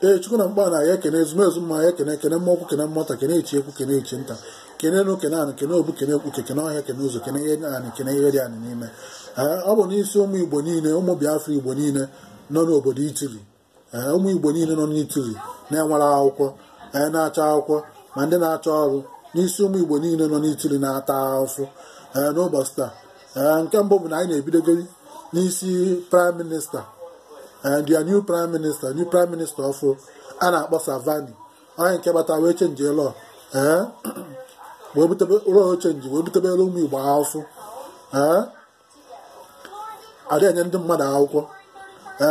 Ee, Chukwu na mkpa na ya ekene ezumezu mma ya ekene kene mmọnwụ kene mmọta kene ichi ekwu kene ichi nta kene enu kene anị kene obu kene ekwu kene ọhịa kene ụzọ kene ihe anị kene ihe dị anị n'ime. Ọ bụ n'isi ụmụ Igbo niile, ụmụ Biafra Igbo niile nọ n'obodo Itili, ụmụ Igbo niile nọ n'Itili na-enwere akwụkwọ, na-achọ akwụkwọ, ma ndị na-achọ ọrụ, n'isi ụmụ Igbo niile nọ n'Itili na-ata ahụhụ n'ụbọchị taa. Nke mbụ bụ na anyị na-ebidogori n'isi prime minister, their new prime minister, new prime minister ọfụ a na-akpọ Salvini, onye nke bata wee change law, wee butebe law change, wee butebere ụmụ Igbo ahụhụ, adị enye ndị mmadụ akwụkwọ.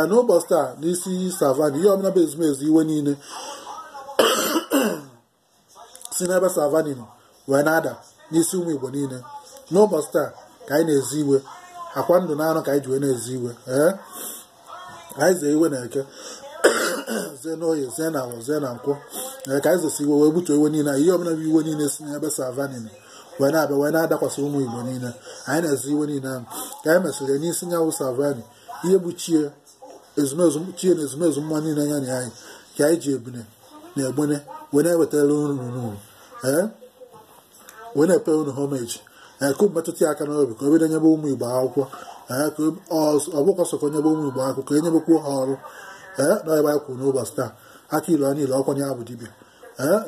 N'ụbọchị taa n'isi Salvini, ihe ọbụla bụ ezumezu iwe niile si n'ebe Salvini nọ wee na-ada n'isi ụmụ Igbo niile. N'ụbọchị taa ka anyị na-ezi iwe, akwa ndụ na anụ ka anyị ji wee na-ezi iwe. Anyị zee iwe na eke, zee n'oye, zee na awọ, zee na nkwọ, ka anyị zesi iwe wee butuo iwe niile. Ihe ọbụla bụ iwe niile si n'ebe Salvini wee na-abịa wee na-adakwasị ụmụ Igbo niile, anyị na-ezi iwe niile ahụ. Ka anyị mesịrị n'isi nyanwụ Salvini, ihe bụ chie ezumezu chie na ezumezu mmụọ niile ya na anyị ka anyị ji ebune na egbene wee na-ewetara unu uru, wee na-epe unu homage, ka mmetụta ya aka n'obi ka o bido nyebe ụmụ Igbo akwụkwọ. Ka ọ bụkwa sọ ka nyebe ụmụ Igbo akwụkwọ, ka enyebekwuo ha ọrụ. Na ebe anyị kwuru n'ụbọchị taa, aka ilu niile ọkwa ya bụ dibịa.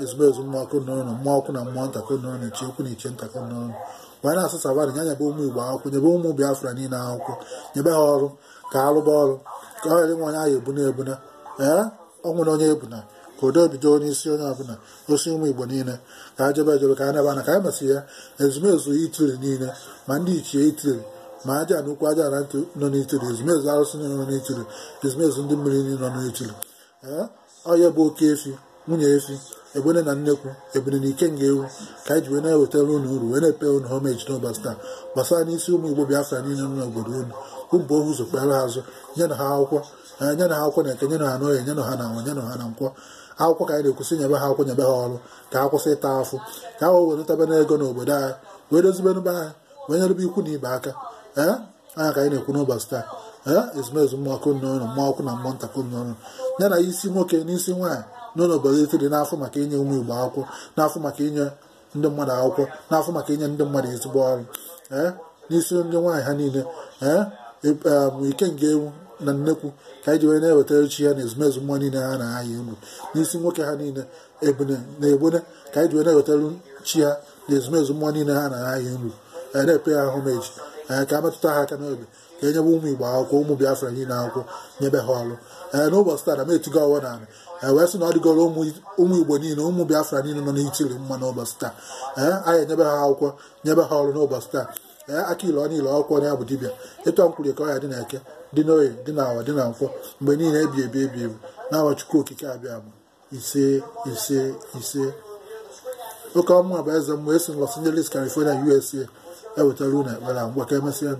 Ezumezu mmụọ ọkụ n'ụlọ, mmụọ ọkụ na mmụọ nta n'ụlọ, iche okwu na iche nta n'ụlọ, wee na-asụ Salvini ya nyebe ụmụ Igbo akwụkwọ, nyebe ụmụ Biafra niile akwụkwọ, nyebe ha ọrụ ka ha rụba ọrụ, ka ọ ghara inwe onye ahụ ebuna ebuna. Ọ nwere onye ebuna, ka udo bido n'isi onye ọbụla, osi ụmụ Igbo niile ka ha jebe ejebe, ka ha naba na ka anyị mesị ya ezumezu Itili niile, ma ndị ichie Itili, ma aja na ukwu aja na ntị nọ n'Itili, ezumezu arụsị niile nọ n'Itili, ezumezu ndị mmiri niile nọ n'Itili. Onye bụ oke efi, nwunye efi, egbene na nnekwu, ebene na ikenga ewu, ka anyị ji wee na-ewetara unu uru, wee na-epe unu homage n'ụbọchị taa gbasara n'isi ụmụ Igbo Biafra niile nọ n'obodo unu. Ụmụ ohu ụzọ kpere ha azụ, nye na ha akwụkwọ, nye na ha akwụkwọ na eke, nye na ha n'oye, nye na ha na anwụ, nye na ha na nkwọ. Akwụkwọ ka anyị na-ekwusị, nyebe ha akwụkwọ, nyebe ha ọrụ, ka ha kwụsị ịta afụ, ka ha wee wetabe n'ego n'obodo anyị, wee dozibe n'ebe anyị, wee nyerebe ikwu na ibe aka. Anya ka anyị na-ekwu n'ụbọchị taa. Ezumezu mmụọ ọkụ n'ụlọ, mmụọ ọkụ na mmụọ nta n'ụlọ, ya na isi nwoke n'isi nwaanyị n'ụlọ obodo Itili, n'afọ maka inye ụmụ Igbo akwụkwọ, n'afọ maka inye ndị mmadụ akwụkwọ, n'afọ maka inye ndị mmadụ ezigbo ọrụ. N'isi ndị nwaanyị ha niile, ikenga ewu na nnekwu, ka anyị ji wee na-ewetara chi ya na ezumezu mmụọ niile ha na-ayị uru. N'isi nwoke ha niile, ebune na egbune, ka anyị ji wee na-ewetara chi ha na ezumezu mmụọ niile ha na-ayị uru, na-epe ha homage, ka a metụta ha aka n'obi, ka e nyebe ụmụ Igbo akwụkwọ, ụmụ Biafra niile akwụkwọ, nyebe ha ọrụ. N'ụbọchị taa na m etigo ọwọ n'ala, wee sị na ọ dịgoro ụmụ Igbo niile, ụmụ Biafra niile nọ n'Itili mma n'ụbọchị taa. Anyị enyebe ha akwụkwọ, nyebe ha ọrụ n'ụbọchị taa. Aka ile niile ọkwụ ya bụ dibịa, ịtọ mkwuru ka ọ ya dị na eke, dị n'oye, dị na awa, dị na nkwọ, mgbe niile ebi ebi ebi ebi na-awa Chukwu okike abịa ama. Ise ise ise. Oke ọmụ bụ eze mmụọ esi Los Angeles, California, USA ewetara unu ekpere ngwa ka emesịa.